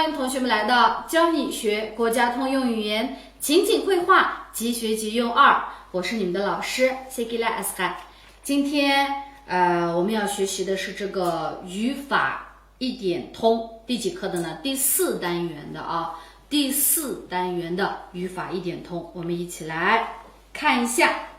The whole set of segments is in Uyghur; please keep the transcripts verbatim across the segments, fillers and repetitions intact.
欢迎同学们来到教你学国家通用语言情景会话即学即用二，我是你们的老师谢吉拉阿斯卡。今天，呃，我们要学习的是这个语法一点通，第几课的呢？第四单元的啊，第四单元的语法一点通，我们一起来看一下。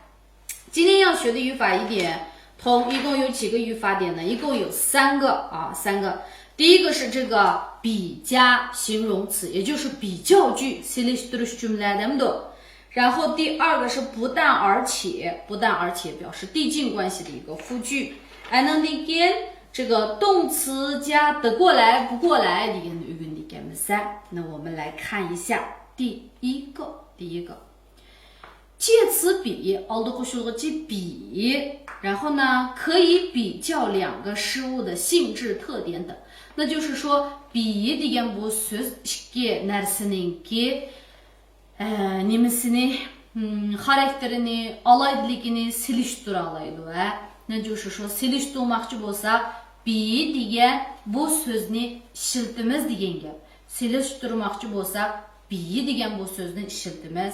今天要学的语法一点通，一共有几个语法点呢？一共有三个啊，三个。第一个是这个比加形容词，也就是比较句，سېلىشتۇرۇش جۈملە دەيمىدۇ. 然后第二个是不但而且，不但而且表示递进关系的一个复句。 ئاندىن كېيىن 这个动词加得过来、不过来 دېگەننى ئۆگەندۇق ئىكەنمىز. 那我们来看一下第一个，第一个。 介词比 ئالدى قوشۇلغۇچى 比，然后呢，可以比较两个事物的性质特点等。那就是说，比 دېگەن بۇ سۆز ئىككى نەرسىنىڭكى، ئە، نېمىسىنى، م، خاراكتېرىنى، ئالاھىدىلىكىنى سېلىشتۇرالايدۇ، ھە. 那就是说سېلىشتۇرماقچى بولساق، 比 دېگەن بۇ سۆزنى ئىشلىتىمىز دېگەن گەپ. سېلىشتۇرماقچى بولساق، 比 دېگەن بۇ سۆزنى ئىشلىتىمىز.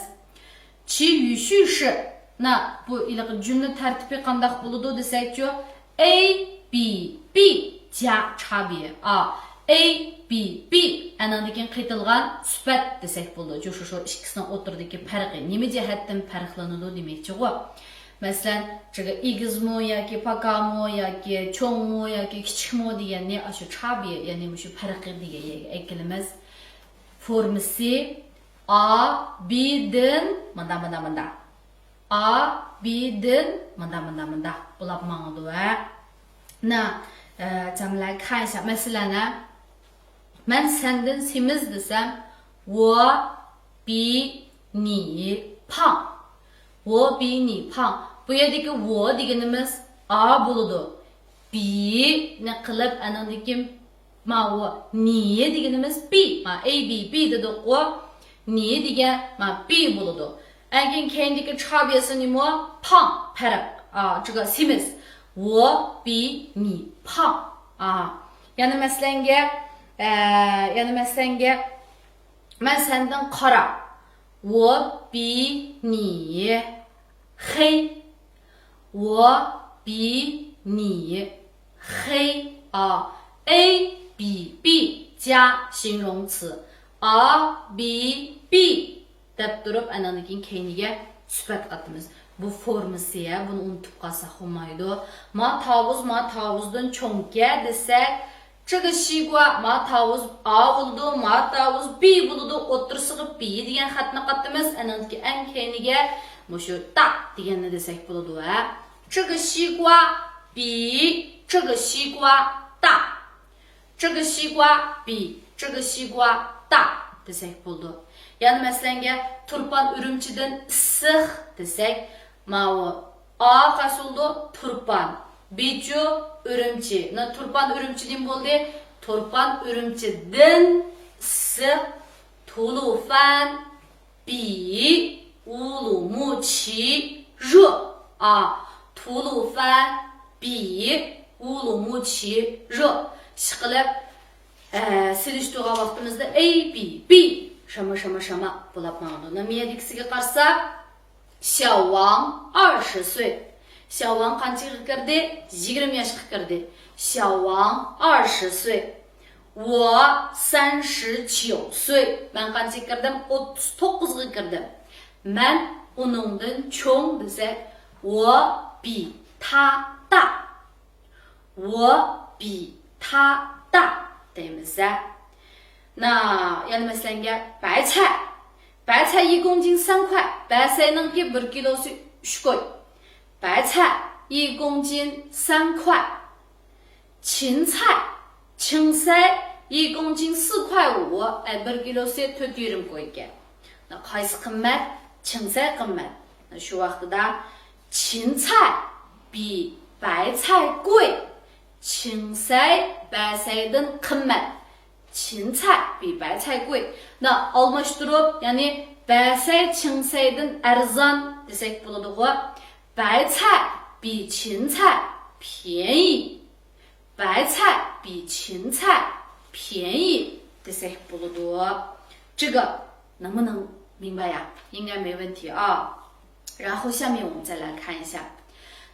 其余句式، نا، بۇ ھېلىقى جۈملە تەرتىپى قانداق بولىدۇ دېسەكچۇ، A B B 加差别 ئا، A B B، ئەنىڭدىن كېيىن قېتىلغان سۈپەت دېسەك بولىدۇ. جۇشۇشۇ ئىككىسىنىڭ ئوتتۇرىدىكى پەرقى، نېمە جەھەتتىن پەرقلىنىدۇ دېمەكچىغۇ. مەسىلەن، چىگە ئېگىزمۇ ياكى پاكامۇ ياكى چوڭمۇ ياكى كىچىكمۇ دېگەننى ئاشۇ 差别، يەنى مۇشۇ پەرقى دېگەن يەرگە ئەكېلىمىز. فورمىسى A B دىن مۇندا، مۇندا، مۇندا. A B دىن مۇندا، مۇندا، مۇندا بولاپ ماڭىدۇ، ھە. 那，呃，咱们来看一下، مەسىلەن، ھە، مەن سەندىن سېمىز دېسەم، 我比你胖. 我比你胖. بۇ يەردىكى 我 دېگىنىمىز A بولىدۇ. 比 نى قىلىپ، ئانىڭدىن كېيىن ماۋۇ 你 دېگىنىمىز B. ما A B B دېدۇققۇ. 你 دېگەن ما B بولىدۇ. ئەنكىن كەينىدىكى 差别 سى نېمە؟ 胖، پەرق. ئا، 这个 سېمىز. 我比你胖. ئا. يەنە مەسىلەنگە، ئە، يەنە مەسىلەنگە، مەن سەندىن قارا. 我比你黑. 我比你黑. ئا، A B B 加形容词. A B B دەپ تۇرۇپ، ئانىڭدىن كېيىن كەينىگە سۈپەت قاتىمىز. بۇ فورمىسى، ھە، بۇنى ئۇنتۇپ قالساق بولمايدۇ. ما تاۋۇز ما تاۋۇزدىن چوڭكەن دېسەك، 这个西瓜 ما تاۋۇز A بولىدۇ، ما تاۋۇز B بولىدۇ، ئوتتۇرىسىغا B دېگەن خەتنى قاتىمىز، ئانىڭدىن كېيىن ئەڭ كەينىگە مۇشۇ 大 دېگەننى دېسەك بولىدۇ، ھە. 这个西瓜比这个西瓜大. 这个西瓜比这个西瓜大 دېسەك بولىدۇ. يەنە مەسىلەنگە، تۇرپان ئۈرۈمچىدىن ئىسسىق دېسەك، ماۋۇ A قايسى بولىدۇ؟ تۇرپان. B چۇ؟ ئۈرۈمچى. مانا تۇرپان ئۈرۈمچى نېمە بولدى؟ تۇرپان ئۈرۈمچىدىن ئىسسىق. 吐鲁番 比乌鲁木齐热. ئا، 吐鲁番比乌鲁木齐热. ئىشقىلىپ، ئە، سېلىشتۇرغان ۋاقتىمىزدا A B B، 什么什么什么 بولاپ ماڭىدۇ. مۇنۇ مۇيەدىكىسىگە قارىساق، 小王二十岁. 小王 قانچىغا كىردى؟ يىگىرمە ياشقا كىردى. 小王二十岁. 我三十九岁. مەن قانچىغا كىردىم؟ ئوتتۇز توققۇزغا كىردىم. مەن ئۇنىڭدىن چوڭ دېسەك، 我比他大. 我比他大 دەيمىز. نا، يەنە مەسىلەنگە، 白菜. 白菜一公斤三块. بەسەينىڭكى بىر كىلوسى ئۈچ كوي. 白菜一公斤三块. 芹菜، چىڭسەي، 一公斤四块五، ئە، بىر كىلوسى تۆت يېرىم كوي ئىكەن. قايسى قىممەت؟ چىڭسەي قىممەت. شۇ ۋاقتىدا، 芹菜比白菜贵. چىڭسەي بەسەيدىن قىممەت. 芹菜比白菜贵. 那 ئالماشتۇرۇپ، يەنى بەسەي چىڭسەيدىن ئەرزان دېسەك بولىدىغۇ. 白菜比芹菜便宜. 白菜比芹菜便宜. دېسەك بولىدۇ. 这个能不能明白呀？应该没问题啊。然后下面我们再来看一下，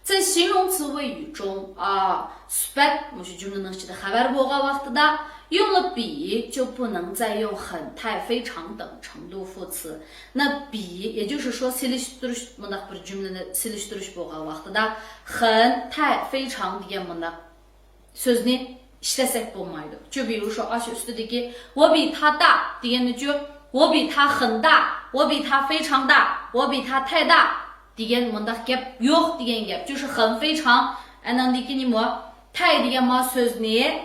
在形容词谓语中啊，سۈپەت مۇشۇ جۈملىنىڭ ئىچىدە خەۋەر بولغان ۋاقتىدا 用了比就不能再用很、太、非常等程度副词。那比，也就是说 سېلىشتۇرۇش، مۇنداق بىر جۈملىنى سېلىشتۇرۇش بولغان ۋاقتىدا 很、太、非常 دېگەن مۇنداق سۆزنى ئىشلەتسەك بولمايدۇ. چۈنكى شۇ ئاشۇ ئۈستىدىكى 我比他大 دېگەننىچۇ، 我比他很大، 我比他非常大، 我比他太大 دېگەن مۇنداق گەپ يوق دېگەن گەپ. چۈنكى شۇ 很、非常 ئەنەڭدىكى نېمە؟ 太 دېگەن ما سۆزنى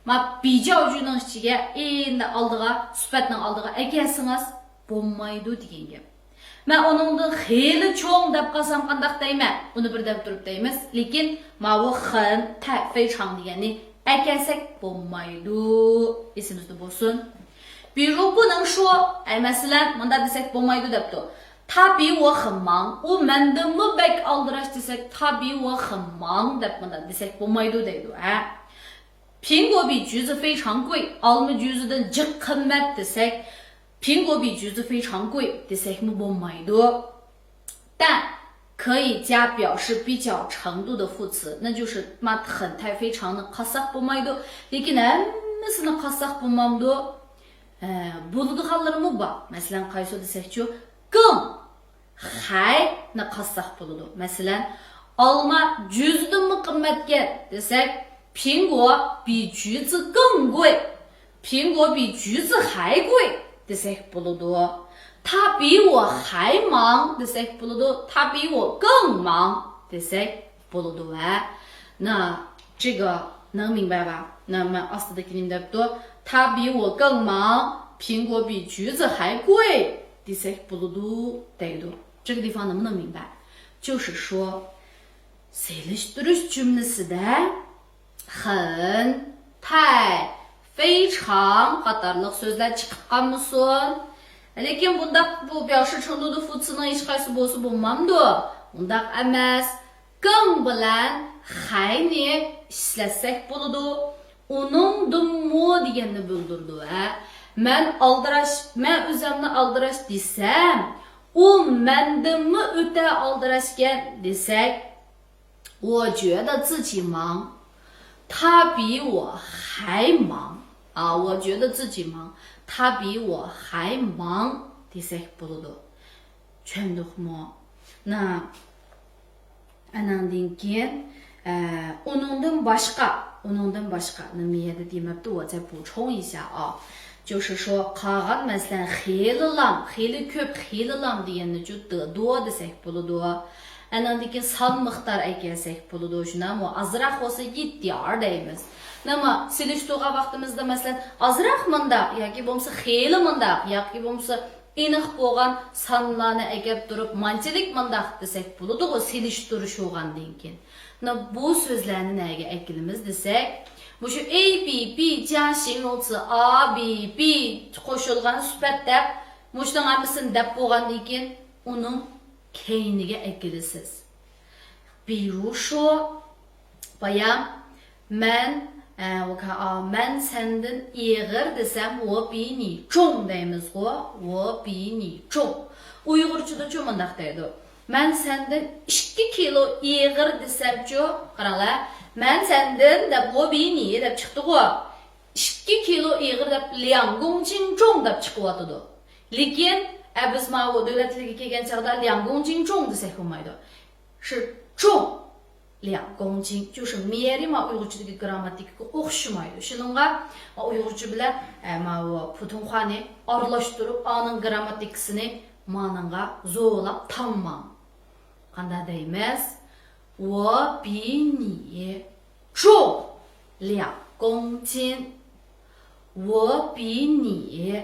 ما 比较句نىڭ ئىچىگە، ئېندا ئالدىغا، سۈپەتنىڭ ئالدىغا ئەكەلسىڭىز بولمايدۇ دېگەن گەپ. مەن ئۇنىڭدىن خېلى چوڭ دەپ قالسام قانداق دەيمەن؟ ئۇنى بىردەم تۇرۇپ دەيمىز. لېكىن ماۋۇ 很、太、非常 دېگەننى ئەكەلسەك بولمايدۇ. ئېسىمىزدە بولسۇن. 比如不能说، ئەي، مەسىلەن، مۇنداق دېسەك بولمايدۇ دەپتۇ. 他比我很忙، ئۇ مەندىنمۇ بەك ئالدىراش دېسەك، 他比我很忙 دەپ مۇنداق دېسەك بولمايدۇ دەيدۇ، ھە؟ 苹果比橘子非常贵، ئالما جۈزىدىن جىق قىممەت دېسەك، 苹果比橘子非常贵 دېسەكمۇ بولمايدۇ. 但可以加表示比较程度的副词，那就是 ما 很、太、非常 نى قاتساق بولمايدۇ. لېكىن ھەممىسىنى قاتساق بولمامدۇ؟ ھە، بولىدىغانلىرىمۇ بار. مەسىلەن، قايسى دېسەكچۇ؟ 更 还 نى قاتساق بولىدۇ. مەسىلەن، ئالما جۈزىدىنمۇ قىممەتكەن دېسەك، 苹果比橘子更贵، 苹果比橘子还贵 دېسەك بولىدۇ. 他比我还忙 دېسەك بولىدۇ. 他比我更忙 دېسەك بولىدۇ ۋە 那这个能明白吧؟ 那 مەن ئاستىدىكى نېمە دەپتۇ؟ 他比我更忙，苹果比橘子还贵 دېسەك بولىدۇ دەيدۇ. 这个地方能不能明白？就是说 سېلىشتۇرۇش جۈملىسىدە 很、太、 非常 قاتارلىق سۆزلەر چىقىپ قالمىسۇن. لېكىن بۇنداق بۇ 表示程度的副词نىڭ ھېچقايسىسى بولسا بولمامدۇ؟ ئۇنداق ئەمەس. 更 بىلەن 还 نى ئىشلەتسەك بولىدۇ. ئۇنىڭدىنمۇ دېگەننى بىلدۈرىدۇ، ھە. مەن ئالدىراش، مەن ئۆزۈمنى ئالدىراش دېسەم، ئۇ مەندىنمۇ ئۆتە ئالدىراشكەن دېسەك، 我觉得自己忙，他比我还忙。 ئا، 我觉得自己忙，他比我还忙 دېسەك بولىدۇ. چۈشەندۇقمۇ؟ 那 ئاناندىن كېيىن، ئە، ئۇنىڭدىن باشقا، ئۇنىڭدىن باشقا، نېمە يەردە دېمەپتۇ؟ 我再补充一下啊。 就是说 قالغان، مەسىلەن، خېلىلام، خېلى كۆپ، خېلىلام دېگەننى 得多 دېسەك بولىدۇ. ئاناندىن كېيىن سان مىقدار ئەكەلسەك بولىدۇ. شۇنداقمۇ؟ ئازراق بولسا 一点儿 دەيمىز. نېمە، سېلىشتۇرغان ۋاقتىمىزدا، مەسىلەن، ئازراق مۇنداق ياكى بولمىسا خېلى مۇنداق ياكى بولمىسا ئېنىق بولغان سانلارنى ئەكەپ تۇرۇپ، مانچىلىك مۇنداق دېسەك بولىدىغۇ، سېلىشتۇرۇش بولغاندىن كېيىن. 那 بۇ سۆزلەرنى نەگە ئەكېلىمىز دېسەك، مۇشۇ A B B 加形容词 A B B قوشۇلغان سۈپەت دەپ، مۇشۇنىڭ ھەممىسىنى دەپ بولغاندىن كېيىن، ئۇنىڭ كەينىگە ئەكېلىسىز. 比如说 بايام، مەن، ئە، 我看啊، مەن سەندىن ئېغىر دېسەم، 我比你重 دەيمىزغۇ، 我比你重. ئۇيغۇرچىدىچۇ مۇنداق دەيدۇ. مەن سەندىن ئىككى كىلو ئېغىر دېسەمچۇ، قاراڭلار، مەن سەندىن دەپ 我比你 دەپ چىقتىغۇ. ئىككى كىلو ئېغىر دەپ 两公斤重 دەپ چىقىۋاتىدۇ. لېكىن، ئە، بىز ماۋۇ دۆلەت تىلىگە كەلگەن چاغدا 两公斤重 دېسەك بولمايدۇ. 是重 两公斤. 就是 مېيەرى ما ئۇيغۇرچىدىكى گرامماتىكىغا ئوخشىمايدۇ. شۇنىڭغا ما ئۇيغۇرچە بىلەن، ئە، ماۋۇ 普通话نى ئارىلاشتۇرۇپ، ئانىڭ گرامماتىكىسىنى مانىڭغا زورلاپ تاڭماڭ. قانداق دەيمىز؟ 我比你重两公斤. 我比你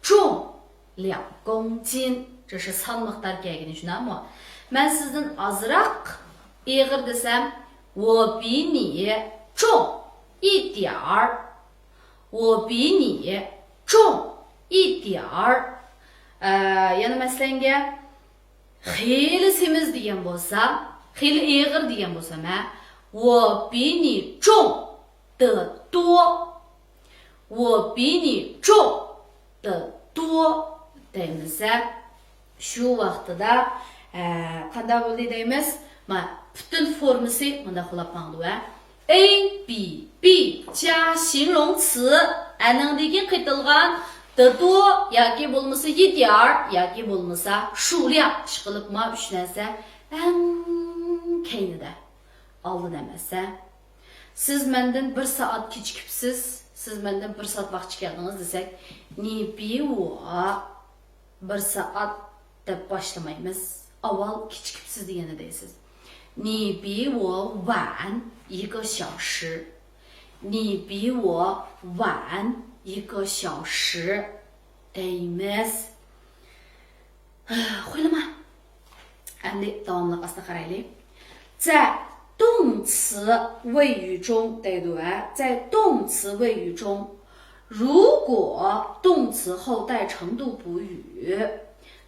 重两公斤. 这是 سان مىقدار كەلگىنى، شۇنداقمۇ؟ مەن سىزدىن ئازراق ئېغىر دېسەم، 我比你重一点儿. 我比你重一点儿. ئە، يەنە مەسىلەنگە، خېلى سېمىز دېگەن بولسا، خېلى ئېغىر دېگەن بولسام، ھە، 我比你重得多.我比你重得多 دەيمىز ھە. شۇ ۋاقتىدا، ئە، قانداق بولدى دەيمىز؟ ما، پۈتۈن فورمىسى مۇنداق بولۇپ ماڭىدۇ ھە. A B B 加形容词 ئەنىڭدىن كېيىن قېتىلغان 得多 ياكى بولمىسا 一点儿 ياكى بولمىسا 数量. ئىشقىلىپ ما ئۈچ نەرسە ئەڭ كەينىدە. ئالدىن ئەمەس ھە. سىز مەندىن بىر سائەت كېچىكىپسىز، سىز مەندىن بىر سائەت ۋاقىتچە كەلدىڭىز دېسەك، 你比我 بىر سائەت دەپ باشلىمايمىز. ئاۋۋال كېچىكىپسىز دېگەندە دەيسىز. 你比我晚一个小时. 你比我晚一个小时 دەيمىز. خويلىما. ئەمدى داۋاملىق ئاستا قارايلى. 在动词谓语中 دەيدۇ ھە. 在动词谓语中，如果动词后带程度补语，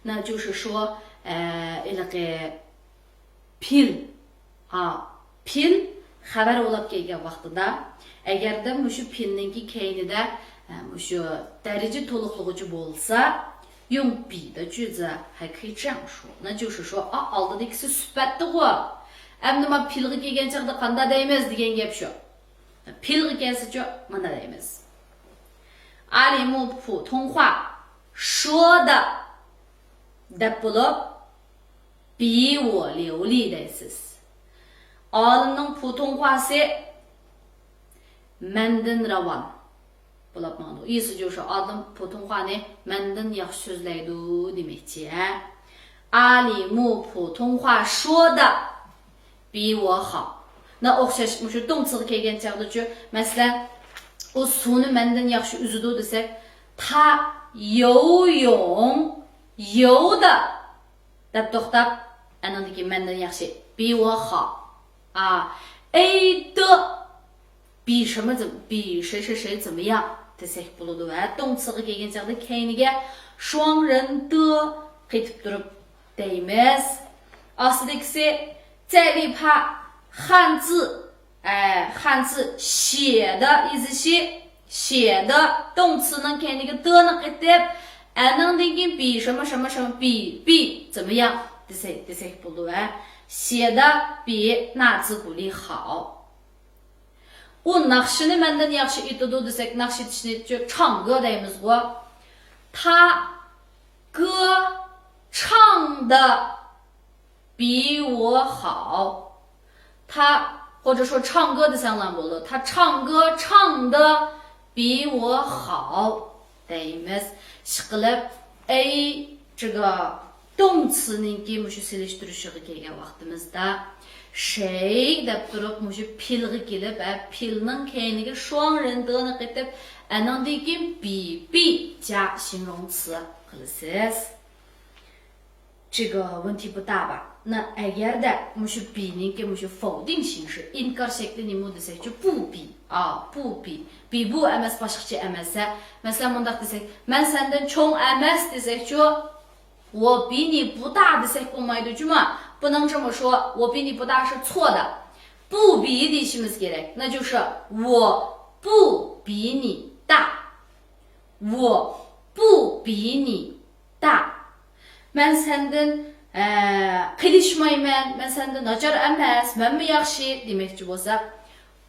那就是说，呃， پېئىل. ھا، پېئىل خەۋەر بولاپ كەلگەن ۋاقتىدا، ئەگەردە مۇشۇ پېئىلنىڭكى كەينىدە، ئە، مۇشۇ دەرىجە تولۇقلىغۇچى بولسا، 用 be 的句子还可以这样说，那就是说 ئا، ئالدىدىكىسى سۈپەتتىغۇ. ئەمدى ما پېئىلغا كەلگەن چاغدا قاندا دەيمىز دېگەن گەپ شۇ. پېئىلغا كەلسىچۇ، مانا دەيمىز. 阿里木普通话说的 دەپ بولۇپ، 比我流利 دەيسىز. ئالىمنىڭ پۇتۇڭخۇاسى مەندىن راۋان بولۇپ ماڭىدۇ. 意思就是 ئالىم پۇتۇڭخۇانى مەندىن ياخشى سۆزلەيدۇ دېمەكچى ھە. 阿里木普通话说的 比我好. 那 ئوخشاش مۇشۇ 动词غا كەلگەن چاغدىچۇ، مەسىلەن، ئۇ سۇنى مەندىن ياخشى ئۈزىدۇ دېسەك، 他游泳游的 دەپ توختاپ، ئەنىڭدىكى مەندىن ياخشى 比我好. ئا، 诶的 比什么怎-، 比谁谁谁怎么样 دېسەك بولىدۇ ھە. 动词غا كەلگەن چاغدا كەينىگە 双人的 قېتىپ تۇرۇپ دەيمىز. ئاستىدىكىسى 再立派 汉字 ئە، 汉字 写的 يېزىشى، 写的 动词نىڭ كەينىگە 的 نى قېتىپ، ئەنىڭدىن كېيىن 比什么什么什么 比، 比怎么样 دېسەك، دېسەك بولىدۇ ھە. 写的比那支鼓励好. ئۇ ناخشىنى مەندىن ياخشى ئېيتىدۇ دېسەك، ناخشا ئېيتىشنى 唱歌 دەيمىزغۇ. 他歌唱的 比我好. 他或者说唱歌 دېسەڭلار بولىدۇ. 他唱歌唱的比我好 دەيمىز. ئىشقىلىپ، 诶 这个动词نىڭكى مۇشۇ سېلىشتۇرۇشىغا كەلگەن ۋاقتىمىزدا، 谁 دەپ تۇرۇپ مۇشۇ پېئىلغا كېلىپ، ئە، پېئىلنىڭ كەينىگە 双人的 نى قېتىپ، ئەنىڭدىن كېيىن 比، 比 加形容词 قىلىسىز. 这个问题不大吧؟ نا، ئەگەردە مۇشۇ 比 نىڭكى مۇشۇ 否定形式، ئىنكار شەكلى نېمە دېسەكچۇ، 不比 ئا، 不比. 比不 ئەمەس، باشقىچە ئەمەس ھە. مەسىلەن، مۇنداق دېسەك، مەن سەندىن چوڭ ئەمەس دېسەكچۇ، 我比你不大 دېسەك بولمايدۇ جۇما. 不能这么说، 我比你不大 是错的. 不比 دېيىشىمىز كېرەك. 那就是我不比你大. 我不比你大. مەن سەندىن، ئە، قېلىشمايمەن، مەن سەندىن ناچار ئەمەس، مەنمۇ ياخشى دېمەكچى بولساق،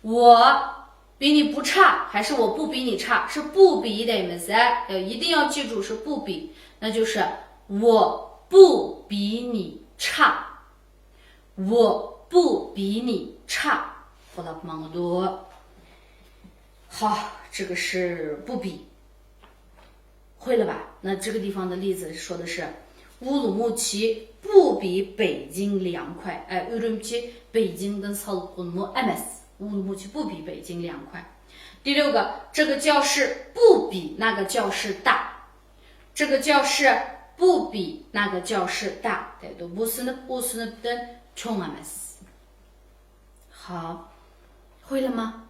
我比你不差 还是 我不比你差؟ 是 不比 دەيمىز ھە. 一定要记住是 不比. 那就是 我不比你差. 我不比你差 بولۇپ ماڭىدۇ. 好，这个是 不比. 会了吧？那这个地方的例子说的是乌鲁木齐不比北京凉快. ئە، ئۈرۈمچى بېيجىڭدىن سالقىنمۇ ئەمەس. 乌鲁木齐不比北京凉快. 第六个，这个教室不比那个教室大. 这个教室不比那个教室大. دەيدۇ. بۇ سىنىپ ئۇ سىنىپتىن چوڭ ئەمەس. 好，会了吗？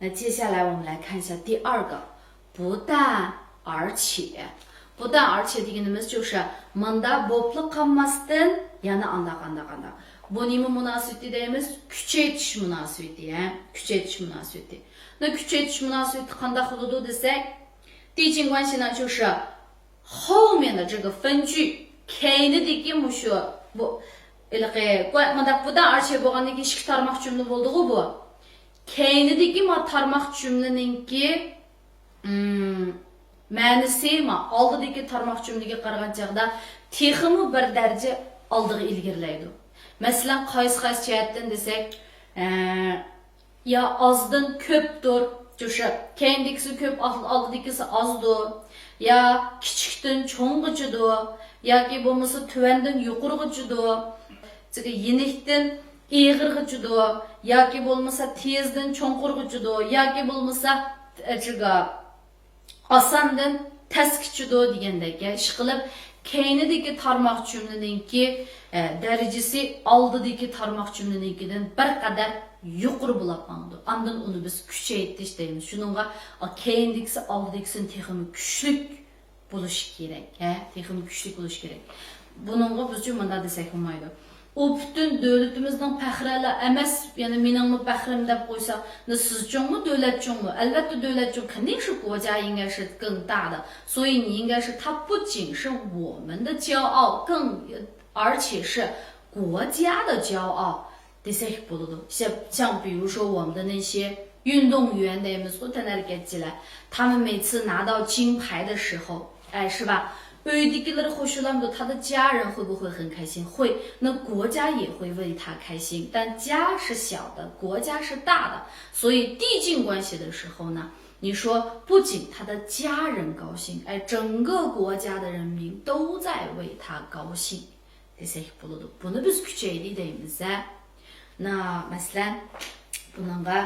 那接下来我们来看一下第二个，不但而且。不但而且 دېگىنىمىز 就是 مۇندا بولۇپلا قالماستىن، يەنە ئانداق، ئانداق، ئانداق. بۇ نېمە مۇناسىۋىتى دەيمىز؟ كۈچەيتىش مۇناسىۋىتى، ھە؟ كۈچەيتىش مۇناسىۋىتى. بۇ كۈچەيتىش مۇناسىۋىتى قانداق بولىدۇ دېسەك، 第一关系呢就是后面的这个分句، كەينىدىكى مۇشۇ، بۇ، ھېلىقى، مۇنداق بۇدا ئارچە بولغاندىن كېيىن ئىككى تارماق جۈملە بولدىغۇ بۇ. كەينىدىكى ما تارماق جۈملىنىڭكى، ئىم، مەنىسى ما ئالدىدىكى تارماق جۈملىگە قارىغان چاغدا تېخىمۇ بىر دەرىجە ئالدىغا ئىلگىرىلەيدۇ. مەسىلەن، قايسى قايسى جەھەتتىن دېسەك، ئە، يا ئازدىن كۆپتۇر، جۇشۇ. كەينىدىكىسى كۆپ، ئال-، ئالدىدىكىسى ئازدۇ. يا كىچىكتىن چوڭغىچىدۇ. ياكى بولمىسا تۆۋەندىن يۇقىرىغىچىدۇ. يېنىكتىن ئېغىرغىچىدۇ. ياكى بولمىسا تېزدىن چوڭقۇرغىچىدۇ. ياكى بولمىسا، ئە، ئاساندىن تەسكىچىدۇ دېگەندەك، ئىشقىلىپ، كەينىدىكى تارماق جۈملىنىڭكى، ئە، دەرىجىسى ئالدىدىكى تارماق جۈملىنىڭكىدىن بىر قەدەر يۇقىرى بولاپ ماڭىدۇ. ئاندىن ئۇنى بىز كۈچەيتىش دەيمىز. شۇنىڭغا، ئا، كەينىدىكىسى ئالدىدىكىسىدىن تېخىمۇ كۈچلۈك بولۇشى كېرەك، ھە؟ تېخىمۇ كۈچلۈك بولۇشى كېرەك. بۇنىڭغا بىزچە مۇنداق دېسەك بولمايدۇ. ئۇ پۈتۈن دۆلىتىمىزنىڭ پەخرىلا ئەمەس، يەنە مېنىڭمۇ پەخرىم دەپ قويسا، نە سىزچۇڭمۇ، دۆلەتچۇڭمۇ؟ ئەلۋەتتە دۆلەتچۇڭ، 肯定是国家应该是更大的，所以你应该是 它不仅是我们的骄傲，更，而且是国家的骄傲 دېسەك بولىدۇ. 像，像比如说我们的那些运动员 دەيمىزغۇ، تەنھەرىكەتچىلەر. 他们每次拿到金牌的时候， ئە، 是吧؟ ئۆيدىكىلىرى خۇشالامدۇ؟ 他的家人会不会很开心？会。那国家也会为他开心，但家是小的，国家是大的，所以递进关系的时候呢，你说不仅他的家人高兴，哎，整个国家的人民都在为他高兴。 دېسەك بولىدۇ. بۇنى بىز كۈچەيلى دەيمىز ھە. نا، مەسىلەن، بۇنىڭغا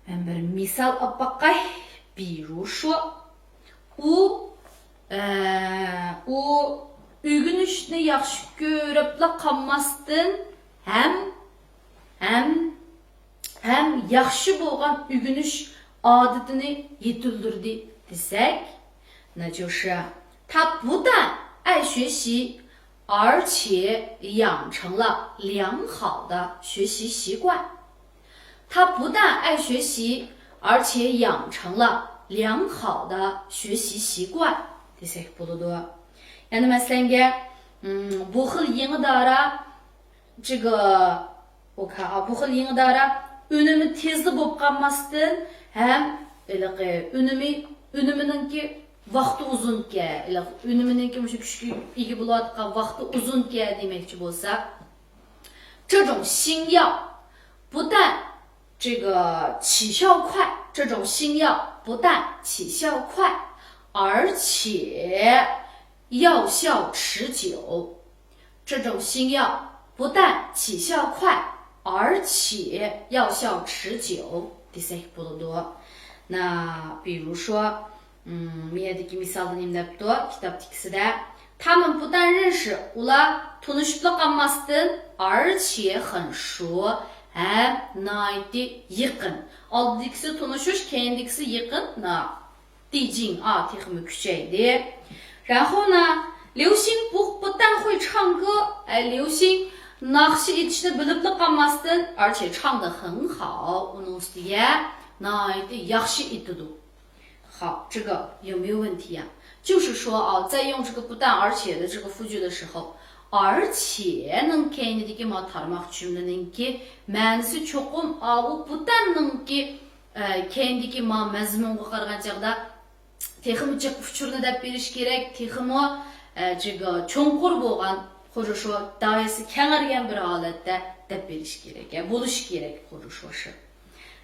مەن بىر مىسال ئاپ باقاي. 比如说، ئۇ، ئە، ئۇ ئۆگىنىشنى ياخشى كۆرۈپلا قالماستىن، ھەم، ھەم، ھەم ياخشى بولغان ئۆگىنىش ئادىتىنى يېتىلدۈردى دېسەك، 那就是他不但爱学习，而且养成了良好的学习习惯。他不但爱学习，而且养成了良好的学习习惯。 دېسەك بولىدۇ. يەنە مەسىلەنگە، ئىم، بۇ خىل يېڭى دارا، 这个، 我看啊، بۇ خىل يېڭى دارا ئۈنۈمى تېزلا بولۇپ قالماستىن، ھەم ھېلىقى ئۈنۈمى، ئۈنۈمىنىڭكى ۋاقتى ئۇزۇنكەن، ھېلىقى ئۈنۈمىنىڭكى مۇشۇ كۈچكە ئىگە بولۇۋاتقان ۋاقتى ئۇزۇنكەن دېمەكچى بولسا، 这种新药不但这个起效快，这种新药不但起效快，而且药效持久。这种新药不但起效快，而且药效持久。 دېسەك بولىدۇ. 那比如说، ئىم، مۇ يەردىكى مىسالدا نېمە دەپتۇ؟ كىتابتىكىسىدە، 他们不但认识، ئۇلار تونۇشۇپلا قالماستىن، 而且很熟، ھەم ناھايىتى يېقىن. ئالدىدىكىسى تونۇشۇش، كەينىدىكىسى يېقىن، نا، 递进 ئا، تېخىمۇ كۈچەيدى. 然后呢，刘星不，不但会唱歌，哎，刘星 ناخشا ئېيتىشنى بىلىپلا قالماستىن، 而且唱得很好، ئۇنىڭ ئۈستىگە ناھايىتى ياخشى ئېيتىدۇ. 好，这个有没有问题呀？就是说啊，在用这个不但而且的这个复句的时候， 而且نىڭ كەينىدىكى ما تارماق جۈملىنىڭكى مەنىسى چوقۇم، ئاۋۇ 不但 نىڭكى، ئە، كەينىدىكى ما مەزمۇنغا قارىغان چاغدا تېخىمۇ جىق ئۇچۇرنى دەپ بېرىش كېرەك، تېخىمۇ، ئە، جىگا چوڭقۇر بولغان، خۇرۇشۇ دائىرىسى كېڭەيگەن بىر ھالەتتە دەپ بېرىش كېرەك، يا بولۇشى كېرەك خۇرۇشۇ شۇ.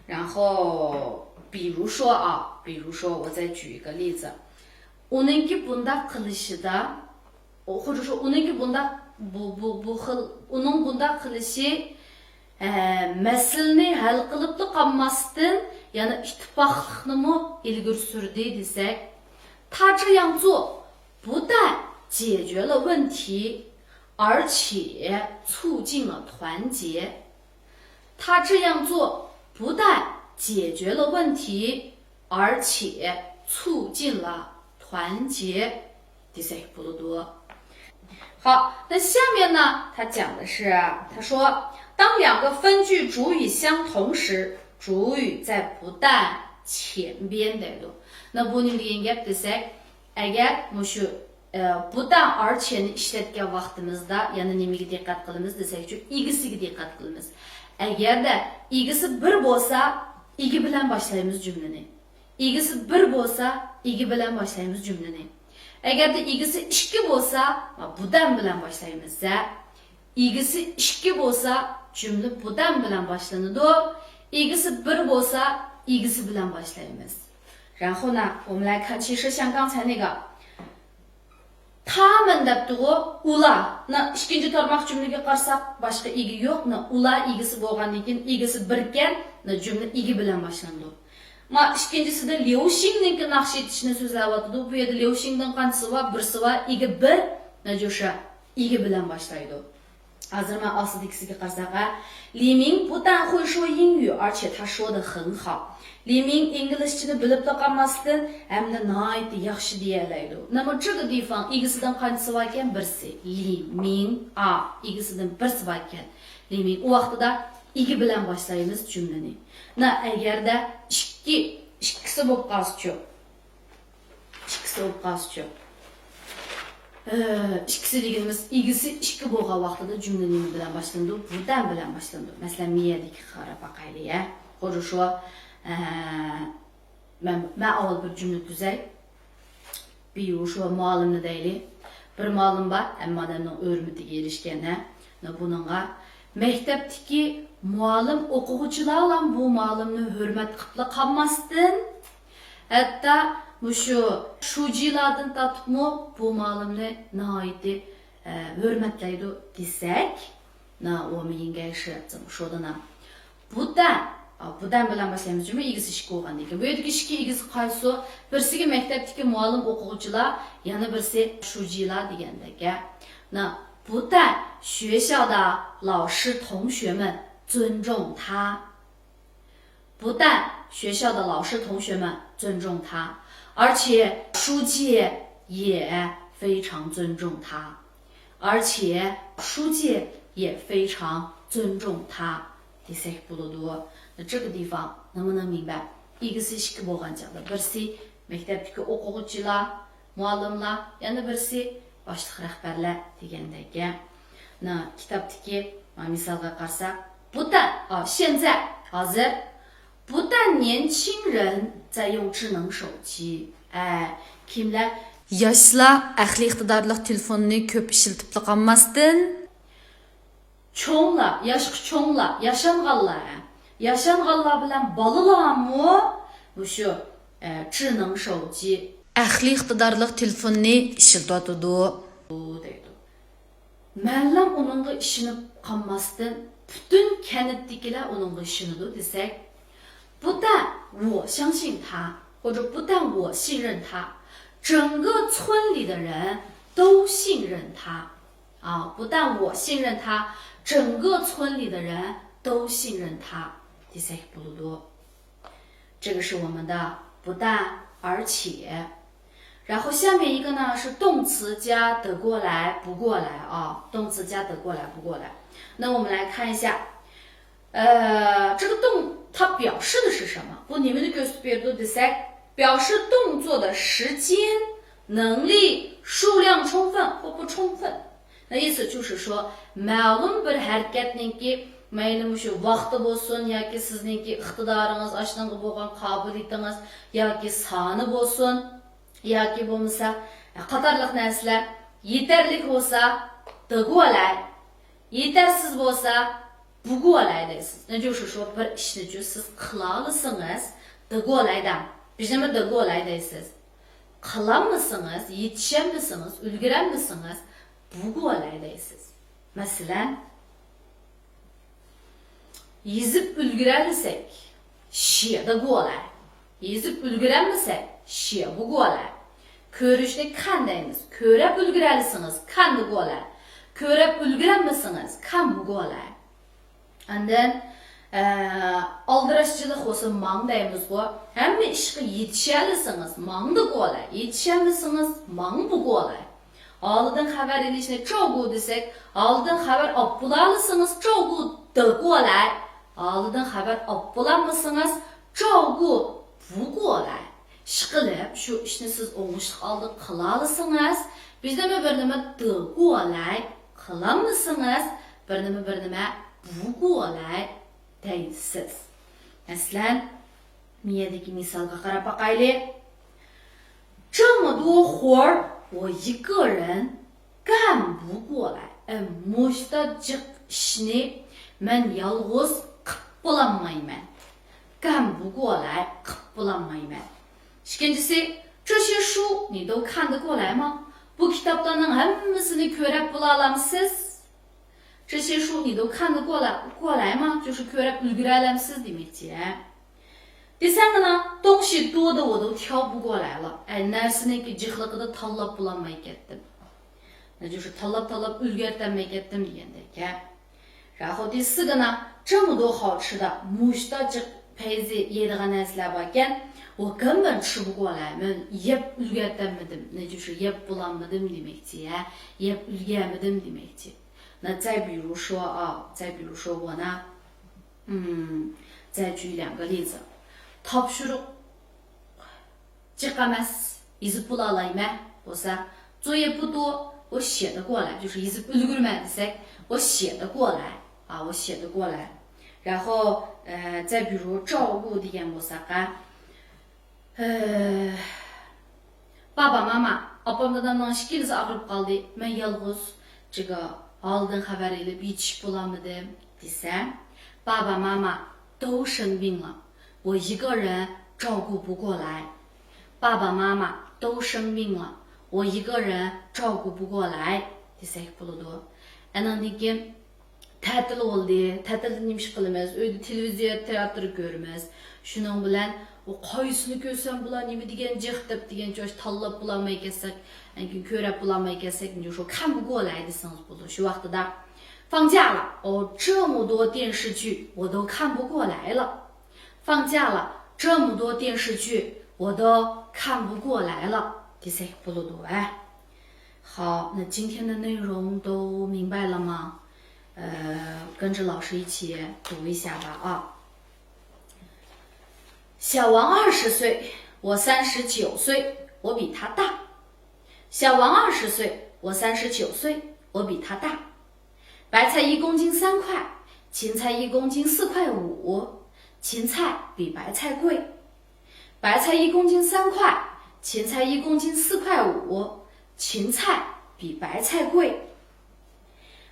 然后比如说啊，比如说我再举一个例子， ئۇنىڭكى بۇنداق قىلىشىدا، خۇرۇشۇ ئۇنىڭكى بۇنداق، بۇ، بۇ، بۇ خىل، ئۇنىڭ بۇنداق قىلىشى، ئە، مەسىلىنى ھەل قىلىپلا قالماستىن، يەنە ئىتتىپاقلىقنىمۇ ئىلگىرى سۈردى دېسەك، 他这样做不但解决了问题，而且促进了团结。他这样做不但解决了问题，而且促进了团结。 دېسەك بولىدۇ. 好，那下面呢，他讲的是，他说，当两个分句主语相同时，主语在不但前边 deydi. 那 bu nima degan gap desak, ئەگەر مۇشۇ ئە، بۇ تەڭ ئارچىنى ئىشلەتكەن ۋاقتىمىزدا يەنە نېمىگە دىققەت قىلىمىز دېسەكچۇ، ئىگىسىگە دىققەت قىلىمىز. ئەگەردە ئىگىسى بىر بولسا، ئىگە بىلەن باشلايمىز جۈملىنى. ئىگىسى بىر بولسا، ئىگە بىلەن باشلايمىز جۈملىنى. ئەگەردە ئىگىسى ئىككى بولسا، بۇدەن بىلەن باشلايمىز. ئىگىسى ئىككى بولسا، جۈملە بۇدەن بىلەن باشلىنىدۇ. ئىگىسى بىر بولسا، ئىگىسى بىلەن باشلايمىز. 然后呢，我们来看，其实像刚才那个 تامىن دەپتىغۇ، ئۇلار. نە، ئىككىنچى تارماق جۈملىگە قارىساق، باشقا ئىگە يوق. نە، ئۇلار ئىگىسى بولغاندىن كېيىن ئىگىسى بىركەن، نە، جۈملە ئىگە بىلەن باشلىنىدۇ. ما ئىككىنچىسىدە ليۇشىڭنىڭكى ناخشا ئېيتىشىنى سۆزلەۋاتىدۇ. بۇ يەردە ليۇشىڭدىن قانچىسى بار؟ بىرسى بار، ئىگە بىر، نە، جۇشا ئىگە بىلەن باشلايدۇ. ھازىر مانا ئاستىدىكىسىگە قارىساق، ھە، لى مىڭ بۇ تەڭ خۇي شۇ يىڭ يۈ، ئارچە تاشۇ دە خېڭ خاۋ. لى مىڭ ئىنگلىزچىنى بىلىپلا قالماستىن، ھەمدە ناھايىتى ياخشى دېيەلەيدۇ. نېمە چۈگە دىفاڭ ئىگىسىدىن قانچىسى باركەن؟ بىرسى. لى مىڭ ئا ئىگىسىدىن بىرسى باركەن. لى مىڭ ئۇ ۋاقتىدا ئىگە بىلەن باشلايمىز جۈملىنى. نا، ئەگەردە ئىككى، ئىككىسى بولۇپ قالسىچۇ؟ ئىككىسى بولۇپ قالسىچۇ؟ ئە، ئىككىسى دېگىنىمىز ئىگىسى ئىككى بولغان ۋاقتىدا جۈملە نېمە بىلەن باشلىنىدۇ؟ بۇدەن بىلەن باشلىنىدۇ. مەسىلەن، مىيەدىكىگە قاراپ باقايلى، ھە. خۇددى شۇ، ئە، مەن، مەن ئاۋۋال بىر جۈملە تۈزەي. بىيۇ شۇ مۇئەللىمنى دەيلى. بىر مۇئەللىم بار، ھەممە ئادەمنىڭ ھۆرمىتىگە ئېرىشكەن، ھە. بۇنىڭغا مەكتەپتىكى مۇئەللىم، ئوقۇغۇچىلارلا بۇ مۇئەللىمنى ھۆرمەت قىپلا قالماستىن، ھەتتا مۇشۇ شۇجىلاردىن تارتىپمۇ بۇ مۇئەللىمنى ناھايىتى، ئە، ھۆرمەتلەيدۇ دېسەك، نا، ئۇ مېنىڭ گەيشى، شۇدىنا. بۇدەن، ئا، بۇدەن بىلەن باشلايمىز جۇمۇ، ئىگىسى ئىككى بولغاندىن كېيىن. بۇ يەردىكى ئىككى ئىگىسى قايسى؟ بىرسىگە مەكتەپتىكى مۇئەللىم، ئوقۇغۇچىلار، يەنە بىرسى شۇجىلار دېگەندەك. نا، بۇدەن شۈشيادا لاۋشى توڭشۈمى زۈنجۇڭ تا. 不但学校的老师同学们尊重他，而且书记也非常尊重他，而且书记也非常尊重他。 دېسەك بولىدۇ. 这个地方能不能明白؟ ئىگىسى ئىككى بولغان چاغدا، بىرسى مەكتەپتىكى ئوقۇغۇچىلار، مۇئەللىملار، يەنە بىرسى باشلىق رەھبەرلەر دېگەندەك. نا، كىتابتىكى، ما، مىسالغا قارىساق، 不但، ئا، 现在، ھازىر، 不但年轻人在用智能手机. ئە، كىملەر؟ ياشلار ئەقلىي ئىقتىدارلىق تېلېفوننى كۆپ ئىشلىتىپلا قالماستىن، چوڭلار، ياشقا چوڭلار، ياشانغانلار، ھە. ياشانغانلار بىلەن بالىلارمۇ مۇشۇ، ئە، 智能手机. ئەقلىي ئىقتىدارلىق تېلېفوننى ئىشلىتىۋاتىدۇ. دەيدۇ. مەنلەم ئۇنىڭغا ئىشىنىپ قالماستىن، پۈتۈن كەنتتىكىلەر ئۇنىڭغا ئىشىنىدۇ دېسەك، 不但我相信他，或者 不但我信任他，整个村里的人都信任他。 啊，不但我信任他，整个村里的人都信任他 دېسەك بولىدۇ. 这个是我们的 不但而且。然后下面一个呢是动词加得过来不过来啊，动词加得过来不过来。那我们来看一下，呃，这个动它表示的是什么？ بۇ نېمىنى كۆرسىتىپ بېرىدۇ دېسەك، 表示动作的时间、能力、数量充分或不充分。 نا، 意思就是说، مەلۇم بىر ھەرىكەتنىڭكى، مەيلى مۇشۇ ۋاقتى بولسۇن ياكى سىزنىڭكى ئىقتىدارىڭىز، ئاشۇنىڭغا بولغان قابىلىيىتىڭىز ياكى سانى بولسۇن ياكى بولمىسا قاتارلىق نەرسىلەر يېتەرلىك بولسا، 得过来، يېتەرسىز بولسا، 不过来 دەيسىز. 那就是说، بىر ئىشنىچۇ سىز قىلالىسىڭىز، 得过来 دەڭ. بىزمۇ 得过来 دەيسىز. قىلالمىسىڭىز، يېتىشەلمىسىڭىز، ئۈلگۈرەلمىسىڭىز، 不过来 دەيسىز. مەسىلەن، يېزىپ ئۈلگۈرەلىسەك، 写得过来. يېزىپ ئۈلگۈرەلمىسەك، 写不过来. كۆرۈشنى 看 دەيمىز. كۆرەپ ئۈلگۈرەلىسىڭىز، 看得过来. كۆرەپ ئۈلگۈرەلمىسىڭىز، 看不过来. ئاندىن، ئە، ئالدىراشچىلىق بولسا 忙 دەيمىزغۇ. ھەممە ئىشقا يېتىشەلىسىڭىز، 忙得过来. يېتىشەلمىسىڭىز، 忙不过来. ئالدىن خەۋەر ئېلىشنى 照顾 دېسەك، ئالدىن خەۋەر ئاپ بولالىسىڭىز 照顾得过来. ئالدىن خەۋەر ئاپ بولالمىسىڭىز 照顾不过来. ئىشقىلىپ، شۇ ئىشنى سىز ئوڭۇشلۇق ھالدا قىلالىسىڭىز، بىردەمە بىر نېمە 得过来، قىلالمىسىڭىز، بىر نېمە بىر نېمە 不过来 دەيسىز. مەسىلەن، مىيەدىكى مىسالغا قاراپ باقايلى. 这么多活儿我一个人干不过来. ئە، مۇشتا جىق ئىشنى مەن يالغۇز قىپ بولالمايمەن. 干不过来، قىپ بولالمايمەن. ئىككىنچىسى، 这些书你都看得过来吗؟ بۇ كىتابلارنىڭ ھەممىسىنى كۆرەپ بولالامسىز؟ 这些书你都看得过来，过来吗？ 就是كۆرەپ ئۈلگۈرەلەمسىز دېمەكچى. دېسەڭلار، 东西多得我都挑不过来了. ئەي، نەرسىنىڭكى جىقلىقىدا تاللاپ بولالماي كەتتىم. 那就是 تاللاپ، تاللاپ ئۈلگۈرەلمەي كەتتىم دېگەندەك. 然后第四个呢，这么多好吃的، مۇشتا جىق پەيزى يەيدىغان نەرسىلەر باركەن، 我根本吃不过来، مەن يەپ ئۈلگۈرەلمىدىم، 那就是 يەپ بولالمىدىم دېمەكچى، ھە، يەپ ئۈلگۈرەلمىدىم دېمەكچى. 那再比如说啊，再比如说我呢，嗯，再举两个例子。 تاپشۇرۇق جىق ئەمەس، يېزىپ بولالايمەن بولسا، 作业不多، 我写得过来، 就是 يېزىپ ئۈلگۈرىمەن دېسەك، 我写得过来، 啊，我写得过来. 然后，呃，再比如照顾 دېگەن بولساق، 爸爸妈妈، ئاپام دادامنىڭ ئىككىلىسى ئاغرىپ قالدى. مەن يالغۇز، 这个، ھالىدىن خەۋەر ئېلىپ يېتىشىپ بولالمىدىم دېسە، 爸爸妈妈都生病了，我一个人照顾不过来。爸爸妈妈都生病了，我一个人照顾不过来 دېسەك بولىدۇ. ئاندىن كېيىن تەتىل بولدى. تەتىلدە نېمە ئىش قىلىمىز؟ ئۆيدە تېلېۋىزىيە، تىياتىر كۆرىمىز. شۇنىڭ بىلەن ئۇ قايسىنى كۆرسەم بولا، نېمە دېگەن جىق دەپ دېگەنچە تاللاپ بولالماي كەتسەك، ئاندىن كېيىن كۆرەپ بولالماي كەتسەك، شۇ 看不过来 دېسىڭىز بولىدۇ. شۇ ۋاقتىدا 放假了، 哦，这么多电视剧我都看不过来了。放假了，这么多电视剧我都看不过来了 دېسەك بولىدۇ، ھە. 好，那今天的内容都明白了吗？呃，跟着老师一起读一下吧啊。小王二十岁，我三十九岁，我比他大。小王二十岁，我三十九岁，我比他大。白菜一公斤三块，芹菜一公斤四块五，芹菜比白菜贵。白菜一公斤三块，芹菜一公斤四块五，芹菜比白菜贵。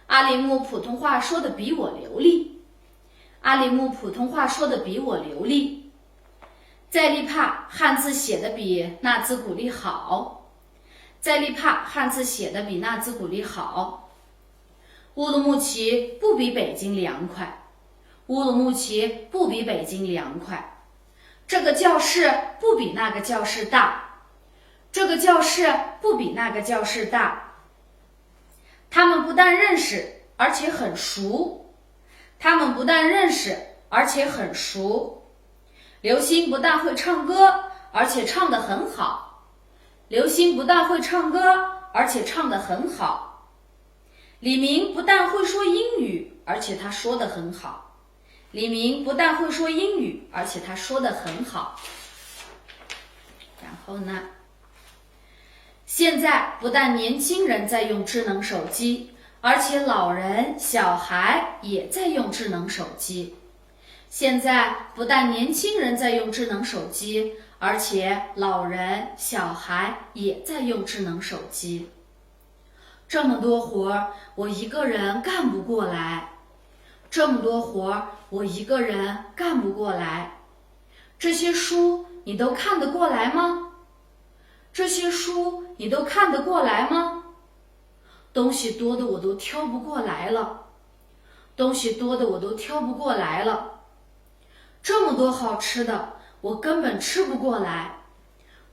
阿里木普通话说得比我流利。阿里木普通话说得比我流利。在利帕汉字写得比纳兹古利好。在利帕汉字写得比纳兹古利好。乌鲁木齐不比北京凉快。乌鲁木齐不比北京凉快。这个教室不比那个教室大。这个教室不比那个教室大。他们不但认识，而且很熟。他们不但认识，而且很熟。刘星不但会唱歌，而且唱得很好。刘星不但会唱歌，而且唱得很好。李明不但会说英语，而且他说得很好。李明不但会说英语，而且他说得很好。然后呢？现在不但年轻人在用智能手机，而且老人、小孩也在用智能手机。现在不但年轻人在用智能手机，而且老人、小孩也在用智能手机。这么多活儿，我一个人干不过来。这么多活儿，我一个人干不过来。这些书你都看得过来吗？这些书你都看得过来吗？东西多得我都挑不过来了。东西多得我都挑不过来了。这么多好吃的，我根本吃不过来。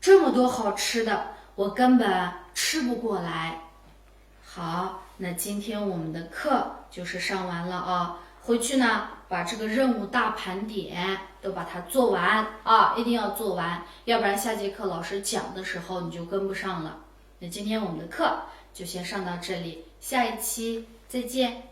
这么多好吃的，我根本吃不过来。好，那今天我们的课就是上完了啊。回去呢，把这个任务大盘点都把它做完啊，一定要做完，要不然下节课老师讲的时候你就跟不上了。那今天我们的课就先上到这里，下一期再见。